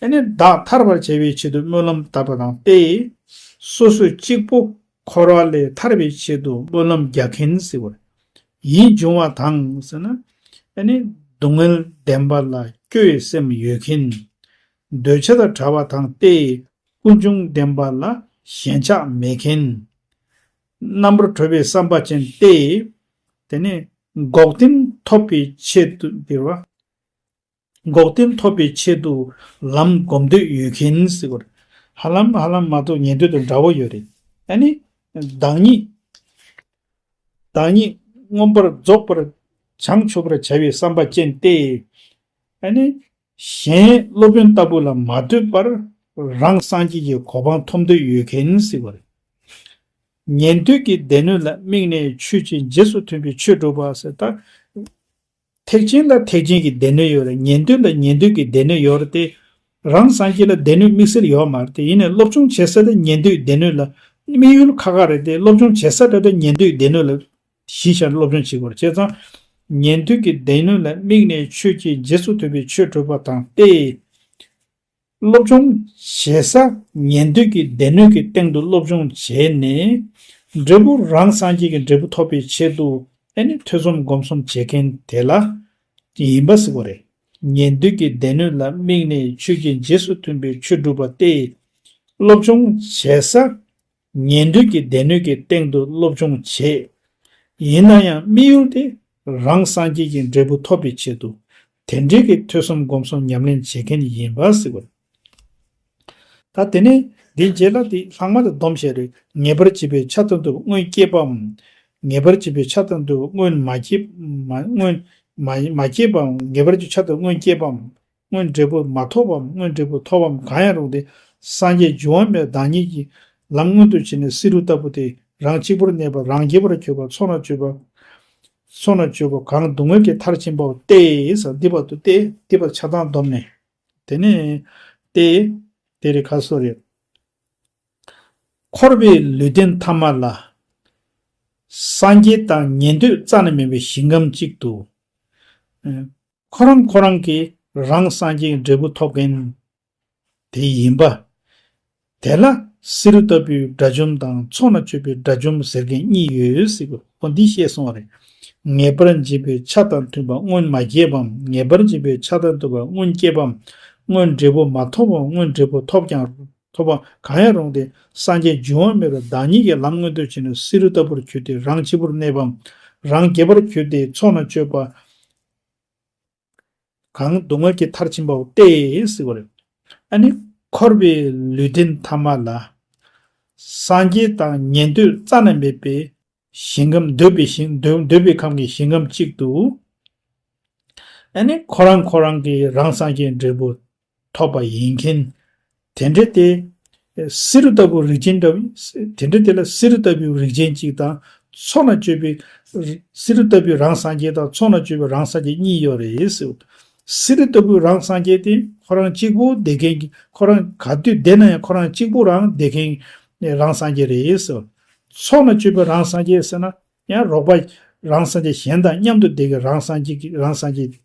ཨ་ནི་བདག་ཐར་པར་བྱ་བའི་ཆེད་དུ་སྨོན་ལམ་བཏབ་པ་དང་སྟེ། སོ་སོ་གཅིག་པུ་འཁོར་བ་ལས་ཐར་བའི་ཆེད་དུ་སྨོན་ལམ་རྒྱག་མཁན་ཟེར་བ་རེད། ཡིད་འབྱུང་བ་དང་ཟེར་ན། ཨ་ནི་སྡུག་བསྔལ་བདེན་པ་ལ་སྐྱོ་བའི་སེམས་ཡོད་མཁན། འདོད་ཆགས་དང་བྲལ་བ་དང་སྟེ། ཀུན་འབྱུང་བདེན་པ་ལ་ཞེན་ཆགས་མེད་མཁན། རྣམ་པར་གྲོལ་བའི་བསམ་པ་ཅན་ཏེ། དེ་ནས་འགོག་བདེན་ཐོབ་པའི་ཆེད་དུ་འདིར་བ། འགོག་བདེན་ཐོབ་པའི་ཆེད་དུ་ལམ་སྒོམ་འདོད་ཡོད་མཁན་ཟེར་བ་རེད། ཧ་ལམ་ཧ་ལམ་མ་གཏོགས་ཉན་ཐོས་དང་འདྲ་བོ་ཡོད་རེད། ཨ་ནི་བདག་ཉིད་བདག་ཉིད་མངོན་པར་རྫོགས་པར་བྱང་ཆུབ་པར་བྱ་བའི་བསམ་པ་ཅན་ཏེ། ཨ་ནི་ གཞན་སློབ་དཔོན་ལྟ་བུ་ལ་མ་ལྟོས་པར་རང་སངས་རྒྱས་ཀྱི་གོ་འཕང་ཐོབ་འདོད་ཡོད་མཁན་ཟེར་བ་རེད། ཉན་ཐོས་ཀྱི་སྡེ་སྣོད་ལ་དམིགས་ནས་ཆོས་ཀྱི་རྗེས་སུ་མཐུན་པའི་ཆོས་སྒྲུབ་པ་ཟེར་ད། ཐེག་ཆེན་ལ་ཐེག་ཆེན་གྱི་སྡེ་སྣོད་ཡོད་རེད། ཉན་ཐོས་ལ་ཉན་ཐོས་ཀྱི་སྡེ་སྣོད་ཡོད་རེད་དེ། རང་སངས་རྒྱས་ལ་སྡེ་སྣོད་དམིགས་བསལ་ཡོད་མ་རེད་དེ། ཡིན་ནའི་སློབ་སྦྱོང་བྱེད་ས་དེ་ཉན་ཐོས་སྡེ་སྣོད་ལ་དམིགས་ཡུལ་ཁ་ཁ་རེད་དེ། སློབ་སྦྱོང་བྱེད་ས་དེ་ད་ཉན་ཐོས་སྡེ་སྣོད་ལ་གཞི་བཞག་ནས་སློབ་སྦྱོང་བྱེད་དགོས་རེད། བྱས་ཙང་། ཉན་ཐོས་ཀྱི་སྡེ་སྣོད་ལ་དམིགས་ནས་ཆོས་ཀྱི་རྗེས་སུ་མཐུན་པའི་ཆོས་སྒྲུབ་པ་དང་སྟེ། སློབ་སྦྱོང་བྱེད་ས་ཉན་ཐོས་ཀྱི་སྡེ་སྣོད་ཀྱི་སྟེང་དུ་སློབ་སྦྱོང་བྱས་ནས། འབྲས་བུ་རང་སངས་རྒྱས་ཀྱི་འབྲས་བུ་ཐོབ་པའི་ཆེད་དུ་ཨ་ནི་ཐོས་བསམ་སྒོམ་གསུམ་བྱེད་མཁན་དེ་ལ་ཡིན་པ་ཟེར་བ་རེད། ཉན་ཐོས་ཀྱི་སྡེ་སྣོད་ལ་དམིགས་ནས་ཆོས་ཀྱི་རྗེས་སུ་མཐུན་པའི་ཆོས་སྒྲུབ་པ་སྟེ། སློབ་སྦྱོང་བྱེད་ས་ཉན་ཐོས་ཀྱི་སྡེ་སྣོད་ཀྱི་སྟེང་དུ་སློབ་སྦྱོང་བྱེད། ཡིན་ན་ཡང་དམིགས་ཡུལ་དེ་རང་སངས་རྒྱས་ཀྱི་འབྲས་བུ་ཐོབ་པའི་ཆེད་དུ། དེ་འདྲའི་གི་ཐོས་བསམ་སྒོམ་གསུམ་ཉམས་ལེན་བྱེད་མཁན་ཡིན་པ་ཟེར་བ་རེད། ད་དེ་ནས་འདིའི་རྗེས་ལ་འདི་ལྷག་མ་དེ་སྡོམ་བྱས་རེད། ངེས་པར་བྱེད་པའི་ཆ་དང་ལྡན་པ་སྔོན་སྐྱེས་པའམ། ངེས་པར་བྱེད་པའི་ཆ་དང་ལྡན་པ་སྔོན་མ་སྐྱེས་མ་སྔོན་མ་མ་སྐྱེས་པའམ། ངེས་པར་བྱེད་པའི་ཆ་དང་སྔོན་སྐྱེས་པའམ། སྔོན་འབྲས་བུ་མ་ཐོབ་པའམ། སྔོན་འབྲས་བུ་ཐོབ་པའམ། གང་ཡང་རུང་སྟེ། སངས་རྒྱས་འབྱུང་བ་མེད་པའི་བདག་ཉིད་ཀྱི་ལམ་མངོན་དུ་བྱས་ནས་བསེ་རུ་ལྟ་བུ་སྟེ། རང་གཅིག་པུར་གནས་པ། རང་རྒྱས་པར་གྱུར་པ། ཚོགས་རྣམས་སྤྱོད་པ། ཚོགས་རྣམས་སྤྱོད་པ། གང་སྡུག་བསྔལ་གྱི་མཐར་ཕྱིན་པའོ་སྟེ། ཟེར་འདི་བར་དུ་སྟེ། འདི་བར་ཆ་ཚང་བསྡོམས་ནས། དེ་ནས་ཏེ། དེ་རེད་ཁ་སོ་རེད། འཁོར་བའི་ལུས་རྟེན་ཐ་མ་ལ། སངས་རྒྱས་དང་ཉན་ཐོས་རྩ་ནས་མེད་པའི་ཞིང་ཁམས་གཅིག་ཏུ། ཁོ་རང་ཁོ་རང་གིས་རང་སངས་རྒྱས་འབྲས་བུ་ཐོབ་མཁན་དེ་ཡིན་པ། དེ་ལ་བསེ་རུ་ལྟ་བུའི་དགྲ་བཅོམ་དང་ཚོགས་རྣམས་སྤྱོད་པའི་དགྲ་བཅོམ་ཟེར་མཁན་གཉིས་ཡོད་ཟེར་གོ་འདི་བཤད་སོང་བ་རེད། ངེས་པར་འབྱེད་པའི་ཆ་དང་མཐུན་པ་སྔོན་མ་སྐྱེས་པའམ། ངེས་པར་འབྱེད་པའི་ཆ་དང་མཐུན་པ་སྔོན་སྐྱེས་པའམ། སྔོན་འབྲས་བུ་མ་ཐོབ་པའམ། སྔོན་འབྲས་བུ་ཐོབ་ཀྱང་ཐོབ་པ་གང་ཡང་རུང་སྟེ། སངས་རྒྱས་འབྱུང་བ་མེད་པའི་བདག་ཉིད་ཀྱི་ལམ་མངོན་དུ་བྱས་ནས་བསེ་རུ་ལྟ་བུར་གྱུར་ཏེ་རང་གཅིག་པུར་གནས་པའམ། རང་རྒྱས་པར་གྱུར་ཏེ་ཚོགས་རྣམས་སྤྱོད་པ། གང་སྡུག་བསྔལ་གྱི་མཐར་ཕྱིན་པའོ་སྟེ་ཟེར་བ་རེད། ཨ་ནི་འཁོར་བའི་ལུས་རྟེན་ཐ་མ་ལ། སངས་རྒྱས་དང་ཉན་ཐོས་རྩ་ནས་མེད་པའི་ཞིང་ཁམས། འདོད་པའི་ཞིང་འདོད་འདོད་པའི་ཁམས་ཀྱི་ཞིང་ཁམས་གཅིག་ཏུ། ཨ་ནི་ཁོ་རང་ཁོ་རང་གིས་རང་སངས་རྒྱས་འབྲས་བུ་ཐོབ་པ་ཡིན་མཁན། དེ་འདྲ་དེ། བསེ་རུ་ལྟ་བུ་རིགས་ཅན་འདྲ་བོ། དེ་འདྲ་དེ་ལ་བསེ་རུ་ལྟ་བུའི་རིགས་ཅན་གཅིག་དང་། ཚོགས་རྣམས་སྤྱོད་པའི། བསེ་རུ་ལྟ་བུའི་རང་སངས་རྒྱས་དང་ཚོགས་རྣམས་སྤྱོད་པའི་རང་སངས་རྒྱས་གཉིས་ཡོད་རེད་ཟེར། བསེ་རུ་ལྟ་བུའི་རང་སངས་རྒྱས་དེ་ཁོ་རང་གཅིག་པུ་བསྡད་མཁན་གྱི། ཁོ་རང་ག་དུས་བསྡད་ན་ཡང་ཁོ་རང་གཅིག་པུ་རང་བསྡད་མཁན་རང་སངས་རྒྱས་རེད་ཟེར། ཚོགས་རྣམས་སྤྱོད་པའི་རང་སངས་རྒྱས་ཟེར་ན་ཡང་རོགས་པ་རང་སངས་རྒྱས་གཞན་དང་མཉམ་དུ་བསྡད་མཁན་རང་སངས་རྒྱས་ཀྱི་རང་སངས་རྒྱས་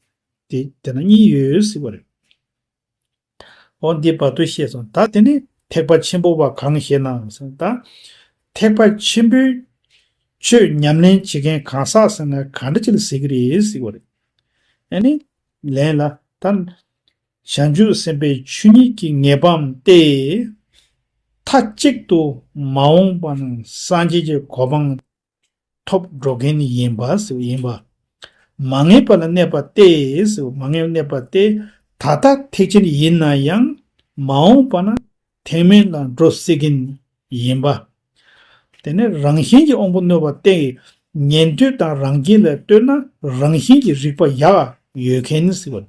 དེ་དེ་ན་གཉིས་ཡོད་ཟེར་བ་རེད། འོ་འདི་བར་དུ་བཤད་སོང་། ད་དེ་ནི་ཐེག་པ་ཆེན་པོ་བ་གང་ཞེ་ན་ཟེར་ན། ད་ཐེག་པ་ཆེན་པོའི་ཆོས་ཉམས་ལེན་བྱེད་མཁན་གང་ཟག་ཟེར་ན་ག་འདྲ་ཅིག་ལ་ཟེར་གི་རེད་ཟེར་བ་རེད། ཨ་ནི་ལན་ལ་ད་བྱང་ཆུབ་སེམས་དཔའི་ཆོས་ཉིད་ཀྱི་ངེས་པའམ་སྟེ། མཐའ་གཅིག་ཏུ་མ་འོངས་པ་ན་སངས་རྒྱས་ཀྱི་གོ་འཕང་ཐོབ་འགྲོ་མཁན་ཡིན་པ་ཟེར་ཡིན་པ། མ་ངེས་པ་ལ་གནས་པ་སྟེ་ཟེར། མ་ངེས་པ་གནས་པ་སྟེ། ད་ལྟ་ཐེག་ཆེན་ཡིན་ན་ཡང་མ་འོངས་པ་ན་ཐེག་དམན་ལ་འགྲོ་སྲིད་མཁན་ཡིན་པ། དེ་ནས་རང་བཞིན་གྱིས་དབང་པོ་གནོད་པ་སྟེ། ཉན་ཐོས་དང་རང་རྒྱལ་ལ་ལྟོས་ན་རང་བཞིན་གྱིས་རིག་པ་ཡག་ཡོད་མཁན་ཟེར་བ།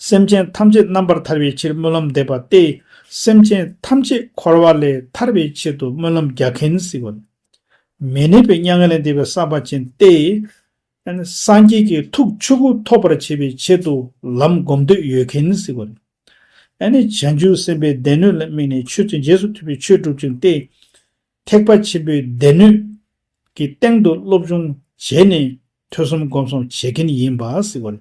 སེམས་ཅན་ཐམས་ཅད་རྣམ་པར་ཐར་བའི་ཕྱིར་སྨོན་ལམ་འདེབས་པ་སྟེ། སེམས་ཅན་ཐམས་ཅད་འཁོར་བ་ལས་ཐར་བའི་ཕྱིར་དུ་སྨོན་ལམ་རྒྱག་མཁན་ཟེར་བ། མི་གནས་པའི་མྱ་ངན་ལས་འདས་པའི་བསམ་པ་ཅན་ཏེ། སངས་རྒྱས་ཀྱི་ཐུགས་ཆོས་སྐུ་ཐོབ་པར་བྱེད་པའི་ཆེད་དུ་ལམ་སྒོམ་འདོད་ཡོད་མཁན་ཟེར་བ། ཨ་ནི་བྱང་ཆུབ་སེམས་དཔའི་སྡེ་སྣོད་ལ་དམིགས་ནས་ཆོས་ཀྱི་རྗེས་སུ་མཐུན་པའི་ཆོས་སྒྲུབ་ཅིང་སྟེ། ཐེག་པ་ཆེན་པོའི་སྡེ་སྣོད་ཀྱི་སྟེང་དུ་སློབ་སྦྱོང་བྱས་ནས་ཐོས་བསམ་སྒོམ་གསུམ་བྱེད་མཁན་ཡིན་པ་ཟེར་བ་རེད།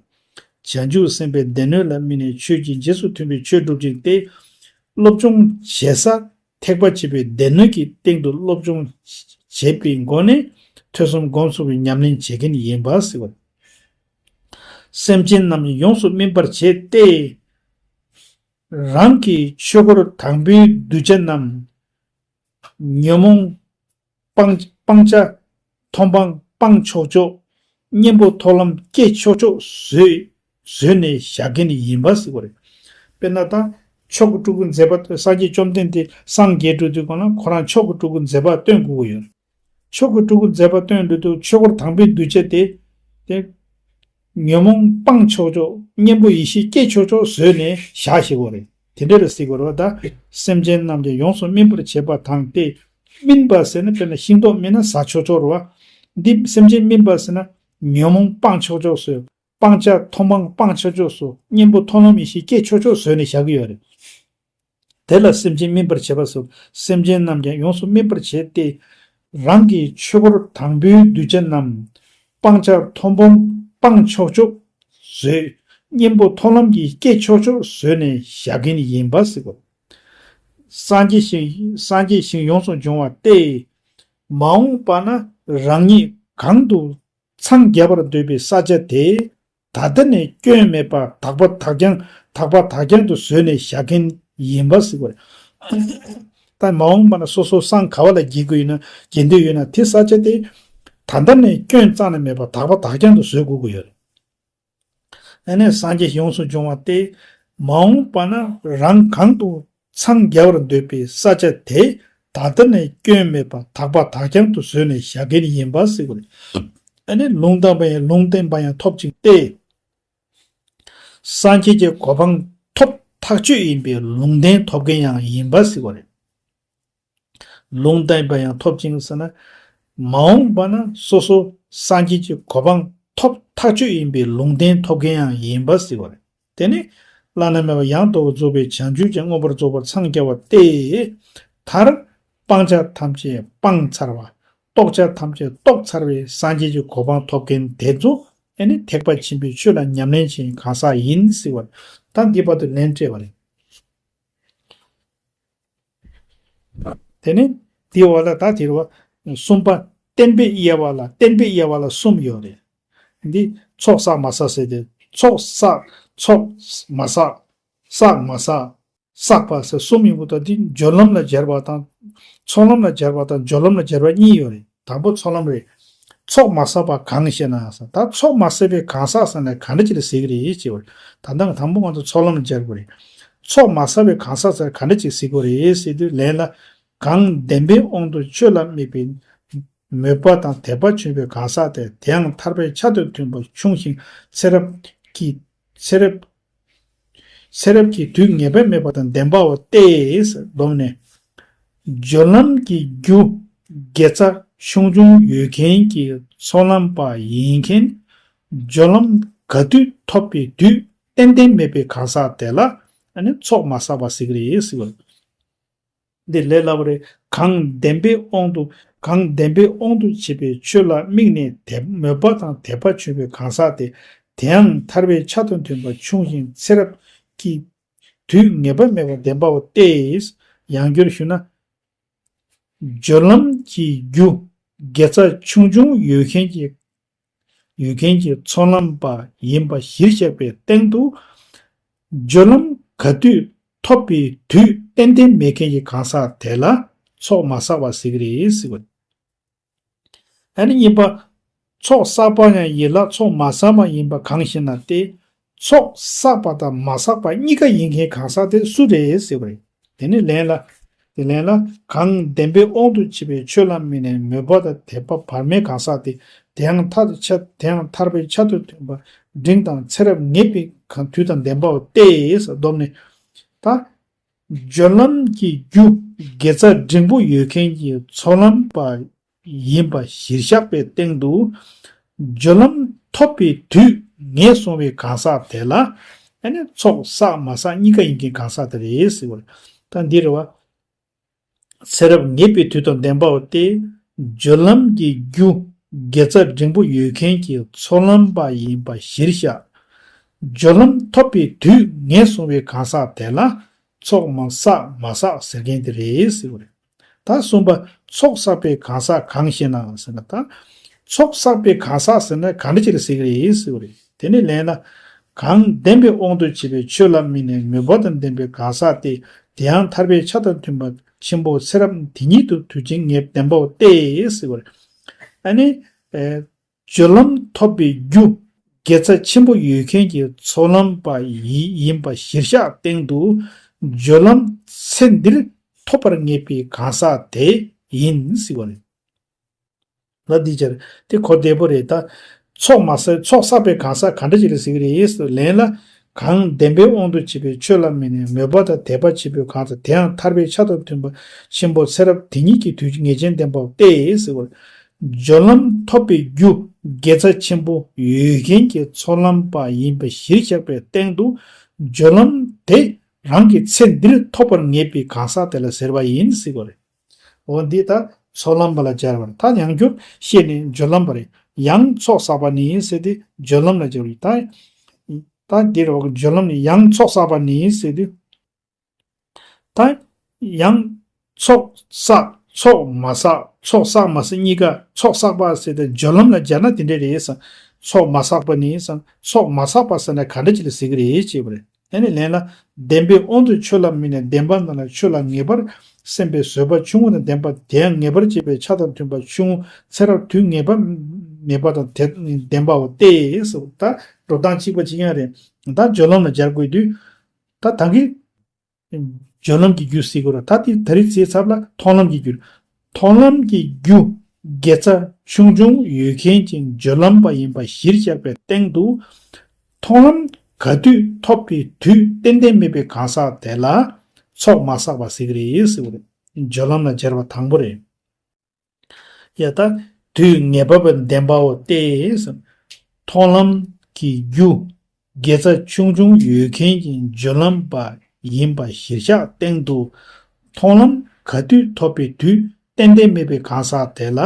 བྱང་ཆུབ་སེམས་དཔའི་སྡེ་སྣོད་ལ་དམིགས་ནས་ཆོས་ཀྱི་རྗེས་སུ་མཐུན་པའི་ཆོས་སྒྲུབ་ཅིང་སྟེ། སློབ་སྦྱོང་བྱེད་ས་ཐེག་པ་ཆེན་པོའི་སྡེ་སྣོད་ཀྱི་སྟེང་དུ་སློབ་སྦྱོང་བྱེད་པའི་སྒོ་ནས་ཐོས་བསམ་སྒོམ་གསུམ་གྱི་ཉམས་ལེན་བྱེད་མཁན་ཡིན་པ་ཟེར་བ། སེམས་ཅན་རྣམས་ཡོངས་སུ་སྨིན་པར་བྱེད་དེ། རང་གི་ཆོས་འཁོར་དང་པོའི་གདུལ་བྱ་རྣམས་ཉོན་མོངས་སྤང་སྤང་བྱ་མཐོང་སྤང་སྤང་ཆོག་ཆོག་གཉེན་པོ་མཐོང་ལམ་སྐྱེ་ཆོག་ཆོག་བཟོས་བཟོས་ནས་བཞག་མཁན་ཡིན་པ་ཟེར་བ་རེད། དཔེར་ན་ད་མཆོག་གི་སྤྲུལ་སྐུ་མཛད་པ་སངས་རྒྱས་བཅོམ་ལྡན་འདས་སངས་རྒྱས་འགྲོ་དུས་སྒང་ལ་ཁོ་རང་མཆོག་གི་སྤྲུལ་སྐུ་མཛད་པ་སྟོན་དགོས་ཀྱི་ཡོད། མཆོག་གི་སྤྲུལ་སྐུ་མཛད་པ་སྟོན་འགྲོ་དུས་ཆོས་འཁོར་དང་པོའི་གདུལ་བྱ་དེ་དེ་ ཉོན་མོངས་སྤང་ཆོག་ཆོག་གཉེན་པོ་ཡེ་ཤེས་སྐྱེ་ཆོག་ཆོག་བཟོས་ནས་བཞག་ཤེས་དགོས་རེད། དེ་འདྲ་རེད་ཟེར་དགོས་རེད་བ། ད་སེམས་ཅན་རྣམས་ཀྱང་ཡོངས་སུ་སྨིན་པར་བྱེད་པ་དང་སྟེ། སྨིན་པ་ཟེར་ན་དཔེར་ན་ཤིང་ཏོག་སྨིན་ན་ཟ་ཆོག་ཆོག་རེད་བ། འདི་སེམས་ཅན་སྨིན་པ་ཟེར་ན་ཉོན་མོངས་སྤང་ཆོག་ཆོག་བཟོས། སྤང་བྱ་མཐོང་སྤང་སྤང་ཆོག་ཆོག་བཟོས། གཉེན་པོ་མཐོང་ལམ་ཡེ་ཤེས་སྐྱེ་ཆོག་ཆོག་བཟོས་ནས་བཞག་གི་ཡོད་རེད། དེ་ལ་སེམས་ཅན་སྨིན་པར་བྱེད་པ་སོགས་སེམས་ཅན་རྣམས་ཀྱང་ཡོངས་སུ་སྨིན་པར་བྱེད་དེ། རང་གི་ཆོས་སྐོར་དང་པོའི་གདུལ་བྱ་རྣམས་སྤང་བྱ་མཐོང་སྤང་སྤང་ཆོག་ཆོག་བཟོས། གཉེན་པོ་མཐོང་ལམ་གྱི་སྐྱེ་ཆོག་ཆོག་བཟོས་ནས་བཞག་མཁན་ཡིན་པ་ཟེར་གོ། སངས་རྒྱས་ཞིང་སངས་རྒྱས་ཞིང་ཡོངས་སུ་སྦྱོང་བ་སྟེ། མ་འོངས་པ་ན་རང་ཉིད་གང་དུ་འཚང་རྒྱ་བར་འདོད་པའི་ས་ཆ་དེ། ད་ལྟ་ནས་སྐྱོན་མེད་པར་དག་པ་དག་ཀྱང་དག་པ་དག་ཀྱང་དུ་བཟོས་ནས་བཞག་མཁན་ཡིན་པ་ཟེར་དགོས་རེད། ད་མ་འོངས་པ་ན་སོ་སོ་སངས་ག་བ་ལ་རྒྱས་དགོས་ཡོད་ན་རྒྱས་འདོད་ཡོད་ན་དེ་ས་ཆ་དེ་ད་ལྟ་ནས་སྐྱོན་རྩ་ནས་མེད་པར་དག་པ་དག་ཀྱང་དུ་བཟོས་དགོས་ཀྱི་ཡོད་རེད། ཨ་ནི་སངས་རྒྱས་ཡོངས་སུ་སྦྱོང་བ་སྟེ། མ་འོངས་པ་ན་རང་གང་དུ་འཚང་རྒྱ་བར་འདོད་པའི་ས་ཆ་དེ་ད་ལྟ་ནས་སྐྱོན་མེད་པར་དག་པ་དག་ཀྱང་དུ་བཟོས་ནས་བཞག་མཁན་ཡིན་པ་ཟེར་དགོས་རེད། ཨ་ནི་ལུང་བསྟན་པ་ཡང་ལུང་བསྟན་པ་ཡང་ཐོབ་ཅིང་སྟེ། སངས་རྒྱས་ཀྱི་གོ་འཕང་ཐོབ་ཐག་ཆོད་ཡིན་པའི་ལུང་བསྟན་ཐོབ་མཁན་ཡང་ཡིན་པ་ཟེར་དགོས་རེད། ལུང་བསྟན་པ་ཡང་ཐོབ་ཅིང་ཟེར་ན། མ་འོངས་པ་ན་སོ་སོ་སངས་རྒྱས་ཀྱི་གོ་འཕང་ཐོབ་ཐག་ཆོད་ཡིན་པའི་ལུང་བསྟན་ཐོབ་མཁན་ཡང་ཡིན་པ་ཟེར་བ་རེད། དེ་ནི་བླ་ན་མེད་པ་ཡང་དག་པར་རྫོགས་པའི་བྱང་ཆུབ་ཀྱི་མངོན་པར་རྫོགས་པར་འཚང་རྒྱ་བ་སྟེ། མཐར་སྤང་བྱ་ཐམས་ཅད་སྤངས་ཚར་བ། རྟོགས་བྱ་ཐམས་ཅད་རྟོགས་ཚར་བའི་སངས་རྒྱས་ཀྱི་གོ་འཕང་ཐོབ་མཁན་དེ་ཚོ་ཨེ་ནི་ཐེག་པ་ཆེན་པོའི་ཆོས་ལ་ཉམས་ལེན་བྱེད་གང་ཟག་ཡིན་ཟེར་བ་རེད། ད་འདི་བར་དུ་ལན་སྤྲད་པ་རེད། དེ་ནི་དེའི་འོག་ལ་ད་དེ་རུ་བ་གསུམ་པ་བསྟན་པའི་དབྱེ་བ་ལ་བསྟན་པའི་དབྱེ་བ་ལ་གསུམ་ཡོད་རེད། འདི་ཚོགས་བསགས་མ་བསགས་ཟེར་ཏེ། ཚོགས་བསགས་ཚོགས་མ་བསགས། བསགས་མ་བསགས། བསགས་པ་ཟེར་གསུམ་ཡོང་གི་འདུག་འདི་སྦྱོར་ལམ་ལ་སྦྱར་བ་དང་། ཚོགས་ལམ་ལ་སྦྱར་བ་དང་སྦྱོར་ལམ་ལ་སྦྱར་བ་གཉིས་ཡོད་རེད། དང་པོ་ཚོགས་ལམ་རེད། ཚོགས་མ་བསགས་པ་གང་ཞེ་ན་ཟེར། ད་ཚོགས་མ་བསགས་པའི་གང་ཟག་ཟེར་ན་ག་འདྲ་ཅིག་ལ་ཟེར་གི་རེད་ཅེས་པ་རེད། ད་ལྟ་དང་པོ་ང་ཚོ་ཚོགས་ལམ་ལ་སྦྱར་དགོས་རེད། ཚོགས་མ་བསགས་པའི་གང་ཟག་ཟེར་ག་འདྲ་ཅིག་ཟེར་དགོས་རེད་ཟེར་དུས་ལན་ལ། གང་བདེན་པའི་དབང་དུ་ཆོས་ལ་དམིགས་པའི་མོས་པ་དང་དད་པ་བྱུང་བའི་གང་ཟག་དེ། དེའང་ཐར་པའི་ཆ་དང་མཐུན་པར་ཕྱུང་ཞིང་ཚེ་རབས་ཀྱི་ཚེ་རབས་ཚེ་རབས་ཀྱི་དུས་ངེས་པ་མེད་པ་དང་ལྡན་པའོ་སྟེ། བསྡོམས་ནས། སྦྱོར་ལམ་གྱི་རྒྱུ་དགེ་རྩ་ཆུང་ཆུང་ཡོད་མཁན་གྱི་ཚོགས་ལམ་པ་ཡིན་མཁན། སྦྱོར་ལམ་ག་དུས་ཐོབ་པའི་དུས་ཏན་ཏན་མེད་པའི་གང་ཟག་དེ་ལ་ཨ་ནི་ཚོགས་མ་བསགས་པ་ཟེར་གི་རེད་ཟེར་བ། འདི་ལས་སླ་པོ་རེད། གང་བདེན་པའི་དབང་དུ་གང་བདེན་པའི་དབང་དུ་བྱས་པའི་ཆོས་ལ་དམིགས་ནས་དད་མོས་པ་དང་དད་པ་བྱུང་བའི་གང་ཟག་དེ། དེའང་ཐར་པའི་ཆ་དང་མཐུན་པར་ཕྱུང་ཞིང་ཚེ་རབས་ཀྱི་དུས་ངེས་པ་མེད་པར་ལྡན་པའོ་སྟེ། ཡང་བསྐྱར་ཞུ་ན། སྦྱོར་ལམ་གྱི་རྒྱུ་དགེ་རྩ་ཆུང་ཆུང་ཡོད་མཁན་གྱི་ཡོད་མཁན་གྱི་ཚོགས་ལམ་པ་ཡིན་པ་གཞིར་བཞག་པའི་སྟེང་དུ། སྦྱོར་ལམ་ག་དུས་ཐོབ་པའི་དུས་ཏན་ཏན་མེད་མཁན་གྱི་གང་ཟག་དེ་ལ་ཚོགས་མ་བསགས་པ་ཟེར་གི་རེད་ཟེར་བ། ཨ་ནི་གཉིས་པ། ཚོགས་བསགས་པ་ཡང་ཡིན་ལ་ཚོགས་མ་བསགས་པ་ཡིན་པ་གང་ཞེ་ན་སྟེ། ཚོགས་བསགས་པ་དང་མ་བསགས་པ་གཉིས་ཀ་ཡིན་མཁན་གང་ཟག་དེ་སུ་རེད་ཟེར་བ་རེད། དེ་ནི་ལན་ལ། དེ་ལན་ལ། གང་བདེན་པའི་དབང་དུ་བྱས་པའི་ཆོས་ལ་དམིགས་ནས་མོས་པ་དང་དད་པ་བར་མའི་གང་ཟག་དེ། དེ་ཡང་ཐ་དད་ཆ་དེ་ཡང་ཐར་པའི་ཆ་དང་མཐུན་པ་འབྲིང་དང་ཚེ་རབས་ངེས་པའི་གང་དུས་དང་ལྡན་པའོ་སྟེ་ཟེར། བསྡོམས་ནས། ད། སྦྱོར་ལམ་གྱི་རྒྱུ་དགེ་རྩ་འབྲིང་པོ་ཡོད་མཁན་གྱི་ཚོགས་ལམ་པ་ཡིན་པ་གཞིར་བཞག་པའི་སྟེང་དུ། སྦྱོར་ལམ་ཐོབ་པའི་དུས་ངེས་སོང་བའི་གང་ཟག་དེ་ལ། ཨ་ནི་ཚོགས་བསགས་མ་བསགས་གཉིས་ཀ་ཡིན་མཁན་གང་ཟག་དེ་རེད་ཟེར་བ་རེད། ད་འདི་རེད་བ། ཚེ་རབས་ངེས་པའི་དུས་དང་ལྡན་པའོ་སྟེ། སྦྱོར་ལམ་གྱི་རྒྱུ་དགེ་རྩ་འབྲིང་པོ་ཡོད་མཁན་གྱི་ཚོགས་ལམ་པ་ཡིན་པ་གཞིར་བཞག་སྦྱོར་ལམ་ཐོབ་པའི་དུས་ངེས་སོང་བའི་གང་ཟག་དེ་ལ་ཚོགས་མ་བསགས་མ་བསགས་ཟེར་མཁན་དེ་རེད་ཟེར་བ་རེད། ད་གསུམ་པ། ཚོགས་བསགས་པའི་གང་ཟག་གང་ཞེ་ན་ཟེར་ན། ད་ཚོགས་བསགས་པའི་གང་ཟག་ཟེར་ན་ག་འདྲ་ཅིག་ལ་ཟེར་གི་རེད་ཟེར་བ་རེད། དེ་ནི་ལན་ལ། གང་བདེན་པའི་དབང་དུ་བྱས་པའི་ཆོས་ལ་དམིགས་ནས་མོས་པ་དང་ལྡན་པའི་གང་ཟག་སྟེ། དེ་ཡང་ཐར་པའི་ཆ་དང་མཐུན་པ་ཆེན་པོ་ཚེ་རབས་དེ་ཉིད་དུ་དུས་ཅིག་ངེས་ལྡན་པའོ་སྟེ་ཟེར་བ་རེད། ཨ་ནི། ཨེ། སྦྱོར་ལམ་ཐོབ་པའི་རྒྱུ་དགེ་རྩ་ཆེན་པོ་ཡོད་མཁན་གྱི་ཚོགས་ལམ་པ་ཡི་ཡིན་པ་གཞིར་བཞག་སྟེང་དུ། སྦྱོར་ལམ་ཚེ་འདིར་ཐོབ་པར་ངེས་པའི་གང་ཟག་དེ་ཡིན་ཟེར་བ་རེད། ལ་འདི་སྦྱར་དེ་གོ་བདེ་པོ་རེད་ད། ཚོགས་མ་བསགས་ཚོགས་བསགས་པའི་གང་ཟག་ག་འདྲ་ཅིག་ལ་ཟེར་གྱི་རེད་ཟེར་ལན་ལ། གང་བདེན་པའི་དབང་དུ་བྱས་པའི་ཆོས་ལ་དམིགས་ནས་མོས་པ་དང་དད་པ་བྱེད་པའི་གང་ཟག་དེའང་ཐར་པའི་ཆ་དང་མཐུན་པ་ཆེན་པོ་ཚེ་རབས་དེ་ཉིད་ཀྱི་དུས་ངེས་ཅན་བདེན་པའོ་སྟེ་ཟེར་བ། སྦྱོར་ལམ་ཐོབ་པའི་རྒྱུ་དགེ་རྩ་ཆེན་པོ་ཡོད་མཁན་གྱི་ཚོགས་ལམ་པ་ཡིན་པ་གཞིར་བཞག་པའི་སྟེང་དུ། སྦྱོར་ལམ་དེ་རང་གི་ཚེ་འདིར་ཐོབ་པར་ངེས་པའི་གང་ཟག་དེ་ལ་ཟེར་བ་ཡིན་ཟེར་བ་རེད། འོ་འདི་ལྟར་ཚོགས་ལམ་པ་ལ་སྦྱར་བར་ད་ཡང་བསྐྱར་བཤད་ནས་སྦྱོར་ལམ་པ་རེད། ཡང་ཚོགས་བསགས་པ་ནི་ཟེར་ཏེ་སྦྱོར་ལམ་ལ་སྦྱར་བ་རེད། ད་ད་འདིར་འོ་སྦྱོར་ལམ་ནི་ཡང་ཚོགས་བསགས་པ་ནི་ཟེར་ཏེ། ད་ཡང་ཚོགས་བསགས་ཚོགས་མ་བསགས་ཚོགས་བསགས་མ་བསགས་གཉིས་ཀ་ཚོགས་བསགས་པ་ཟེར་ཏེ་སྦྱོར་ལམ་ལ་སྦྱར་ན་དེ་འདྲ་རེད་ཟེར། ཚོགས་མ་བསགས་པ་ནི་ཟེར་ཚོགས་མ་བསགས་པ་ཟེར་ན་ག་འདྲ་ཅིག་ལ་ཟེར་གི་རེད་ཅེས་པ་རེད། ཨ་ནི་ལན་ལ། བདེན་པའི་དབང་དུ་ཆོས་ལ་དམིགས་ནས་བདེན་པ་རྣམས་ལ་ཆོས་ལ་ངེས་པར་སེམས་པའི་བཟོད་པ་ཆུང་ངུ་དང་ལྡན་པ་དེ་ཡང་ངེས་པར་བྱེད་པའི་ཆ་དང་མཐུན་པ་ཆུང་ངུ་ཚེ་རབས་དུས་ངེས་པ་མེད་པ་དང་དེ་ལྡན་པའོ་སྟེ་ཟེར། ད་འགྲོ་སྟངས་གཅིག་པ་གཅིག་རྐྱང་རེད། ད་སྦྱོར་ལམ་ལ་སྦྱར་དགོས་དུས། ད་ད་གིན་སྦྱོར་ལམ་གྱི་རྒྱུ་ཟེར་དགོས་ར། ད་དེ་ད་རེས་བྱས་ཚར་ལ་མཐོང་ལམ་གྱི་རྒྱུ། མཐོང་ལམ་གྱི་རྒྱུ་དགེ་རྩ་ཆུང་ཆུང་ཡོད་མཁན་གྱི་སྦྱོར་ལམ་པ་ཡིན་པ་གཞིར་བཞག་པའི་སྟེང་དུ། མཐོང་ལམ་ག་དུས་ཐོབ་པའི་དུས་ཏན་ཏན་མེད་པའི་གང་ཟག་དེ་ལ་ཚོགས་མ་བསགས་པ་ཟེར་གྱི་རེད་ཟེར་བ་རེད། སྦྱོར་ལམ་ལ་སྦྱར་བ་དང་པོ་རེད། ཡ་ད། དུས་ངེས་པ་བདེན་པའོ་སྟེ། མཐོང་ལམ་གྱི་རྒྱུ། དགེ་རྩ་ཆུང་ཆུང་ཡོད་མཁན་གྱི་སྦྱོར་ལམ་པ་ཡིན་པ་གཞིར་བཞག་སྟེང་དུ། མཐོང་ལམ་ག་དུས་ཐོབ་པའི་དུས་ཏན་ཏན་མེད་པའི་གང་ཟག་དེ་ལ་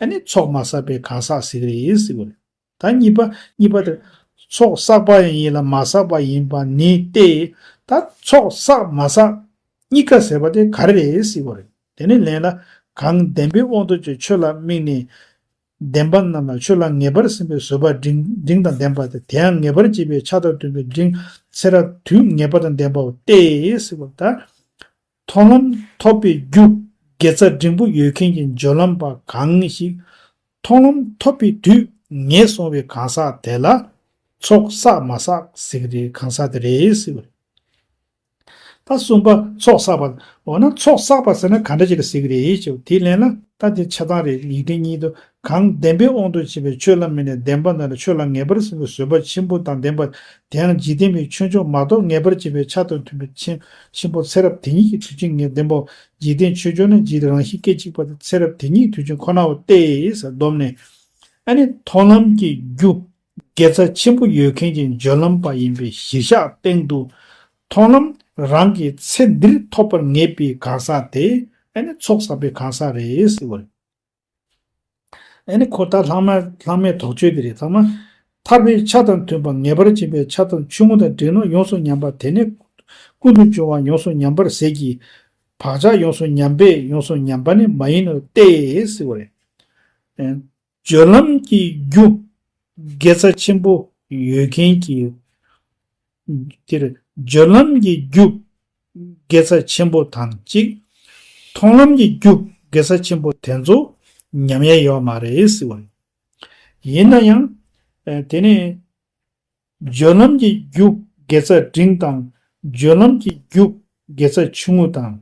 ཨ་ནི་ཚོགས་མ་བསགས་པའི་གང་ཟག་ཟེར་གྱི་རེད་ཟེར་བ་རེད། ད་གཉིས་པ་གཉིས་པ་དེ། ཚོགས་བསགས་པ་ཡང་ཡིན་ལ་མ་བསགས་པ་ཡིན་པ་ནི་སྟེ། ད་ཚོགས་བསགས་མ་བསགས་གཉིས་ཀ་ཟེར་བ་དེ་ག་རེ་རེད་ཟེར་བ་རེད། དེ་ནི་ལན་ལ། གང་བདེན་པའི་དབང་དུ་བྱས་ཆོས་ལ་དམིགས་ནས། བདེན་པ་རྣམས་ལ་ཆོས་ལ་ངེས་པར་སེམས་པའི་བཟོད་པ་འབྲིང་འབྲིང་དང་ལྡན་པ་སྟེ་དེ་ཡང་ངེས་པར་བྱེད་པའི་ཆ་དང་མཐུན་པའི་འབྲིང་ཚེ་རབས་དུས་ངེས་པ་དང་ལྡན་པའོ་སྟེ་ཟེར་བ་ད། མཐོང་ལམ་ཐོབ་པའི་རྒྱུ་དགེ་རྩ་འབྲིང་པོ་ཡོད་མཁན་གྱི་སྦྱོར་ལམ་པ་གང་ཞིག་མཐོང་ལམ་ཐོབ་པའི་དུས་ངེས་སོང་བའི་གང་ཟག་དེ་ལ་ཚོགས་བསགས་མ་བསགས་ཟེར་གྱི་རེད། གང་ཟག་དེ་རེད་ཟེར་བ་རེད། ད་གསུམ་པ་ཚོགས་བསགས་པ། འོ་ན་ཚོགས་བསགས་པ་ཟེར་ན་ག་འདྲ་ཅིག་ལ་ཟེར་གྱི་རེད་ཅེས་དེའི་ལན་ལ་ད་དེ་ཆ་ཚང་རེད། ཡིག་ཕྲེང་གཉིས་དུ་གང་བདེན་པའི་དབང་དུ་བྱས་པའི་ཆོས་ལ་དམིགས་ནས་བདེན་པ་རྣམས་ལ་ཆོས་ལ་ངེས་པར་སེམས་པའི་བཟོད་པ་ཆེན་པོ་དང་ལྡན་པ་དེ་ཡང་འཇིག་རྟེན་པའི་ཆོས་མཆོག་མ་གཏོགས་ངེས་པར་བྱེད་པའི་ཆ་དང་མཐུན་པའི་ཆེན་ཆེན་པོ་ཚེ་རབས་དེ་ཉིད་ཀྱི་དུས་ཆེན་ངེས་བདེན་པའོ། འཇིག་རྟེན་ཆོས་མཆོག་ནི་འཇིག་རྟེན་རང་བཞིན་སྐད་ཅིག་པ་དེ་ཚེ་རབས་དེ་ཉིད་དུས་ཆེན་ཁོ་ནའོ་སྟེ་ཟེར་བསྡོམས་ནས། ཨ་ནི་མཐོང་ལམ་གྱི་རྒྱུ། དགེ་རྩ་ཆེན་པོ་ཡོད་མཁན་གྱི་སྦྱོར་ལམ་པ་ཡིན་པའི་གཞིར་བཞག་སྟེང་དུ། མཐོང་ལམ་རང་གི་ཚེ་འདིར་ཐོབ་པར་ངེས་པའི་གང་ཟག་དེ་ཨ་ནི་ཚོགས་བསགས་པའི་གང་ཟག་རེད་ཟེར་བ་རེད། ཨ་ནི་ཁོ་ད་ལྷག་མ་ལྷག་མའི་དོགས་གཅོད་དེ་རེད། ལྷག་མ། ཐར་པའི་ཆ་དང་མཐུན་པ་ངེས་པར་འབྱིན་པའི་ཆ་དང་ཆུང་ངུ་དང་འབྲིང་ནོ་ཡོངས་སུ་ཉམས་པ་དེ་ནི་ཀུན་ཏུ་འབྱུང་བ་ཡོངས་སུ་ཉམས་པར་ཟད་ཀྱི། བག་ཆགས་ཡོངས་སུ་ཉམས་པས་ཡོངས་སུ་ཉམས་པ་ནི་མ་ཡིན་ནོ་སྟེ་ཟེར་བ་རེད། སྦྱོར་ལམ་གྱི་རྒྱུ་དགེ་རྩ་ཆེན་པོ་ཡོད་མཁན་གྱི། དེར་སྦྱོར་ལམ་གྱི་རྒྱུ་དགེ་རྩ་ཆེན་པོ་དང་གཅིག་མཐོང་ལམ་གྱི་རྒྱུ་དགེ་རྩ་ཆེན་པོ་དེ་ཚོ་ཉམས་ཡས་ཡོད་མ་རེད་ཟེར་བ་རེད། ཡིན་ན་ཡང་། ཨ་དེ་ནས། སྦྱོར་ལམ་གྱི་རྒྱུ་དགེ་རྩ་འབྲིང་དང་། སྦྱོར་ལམ་གྱི་རྒྱུ་དགེ་རྩ་ཆུང་ངུ་དང་།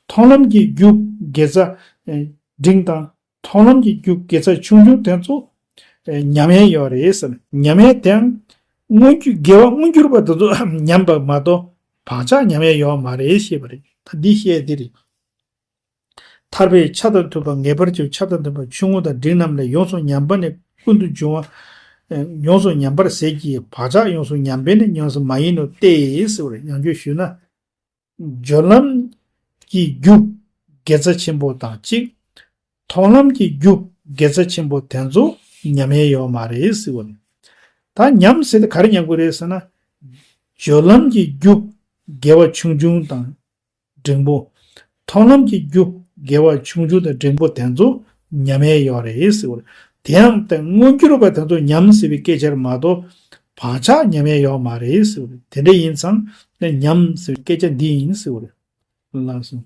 མཐོང་ལམ་གྱི་རྒྱུ་དགེ་རྩ་ཨེ་འབྲིང་དང་། མཐོང་ལམ་གྱི་རྒྱུ་དགེ་རྩ་ཆུང་ཆུང་དེ་ཚོ་ཨེ་ཉམས་ཡས་ཡོད་རེད་ཟེར། ཉམས་ཡས་དེའང་མངོན་གྱུར་དགེ་བ་མངོན་གྱུར་པ་དེ་ཚོ་ཉམས་པ་མ་གཏོགས་བག་ཆགས་ཉམས་ཡས་ཡོད་མ་རེད་ཞེས་པ་རེད། ད་འདི་བཤད་དེ་རེད། ཐར་པའི་ཆ་དང་མཐུན་པ་ངེས་པར་འབྱུང་ཆ་དང་མཐུན་པ་ཆུང་ངུ་དང་འབྲིང་རྣམས་ལས་ཡོངས་སུ་ཉམས་པ་ནི་ཀུན་ཏུ་འབྱུང་བ། ཡོངས་སུ་ཉམས་པར་ཟད་ཀྱི་བག་ཆགས་ཡོངས་སུ་ཉམས་པས་ནི་ཉམས་སུ་མ་ཡིན་ནོ་སྟེ་ཟེར་བ་རེད། ཡང་བསྐྱར་ཞུས་ན། སྦྱོར་ལམ་གྱི་རྒྱུ་དགེ་རྩ་ཆེན་པོ་དང་གཅིག་མཐོང་ལམ་གྱི་རྒྱུ་དགེ་རྩ་ཆེན་པོ་དེ་ཚོ་ཉམས་ཡས་ཡོད་མ་རེད་ཟེར་བ་རེད། ད་ཉམས་ཟེར་དེ་ག་རེ་ཉམས་དགོས་རེད་ཟེར་ན། སྦྱོར་ལམ་གྱི་རྒྱུ་དགེ་བ་ཆུང་ཆུང་དང་། འབྲིང་པོ། མཐོང་ལམ་གྱི་རྒྱུ་དགེ་བ་ཆུང་ཆུང་དང་འབྲིང་པོ་དེ་ཚོ་ཉམས་ཡས་ཡོད་རེད་ཟེར་བ་རེད། དེའང་དེ་མངོན་གྱུར་བ་དེ་ཚོ་ཉམས་ཟེར་བའི་སྐད་ཆར་མ་གཏོགས་བག་ཆགས་ཉམས་ཡས་ཡོད་མ་རེད་ཟེར་བ་རེད། དེ་འདྲ་ཡིན་ཙང་ནི་ཉམས་ཟེར་བའི་སྐད་ཆ་འདི་ཡིན་ཟེར་བ་རེད། ལགས་སོ།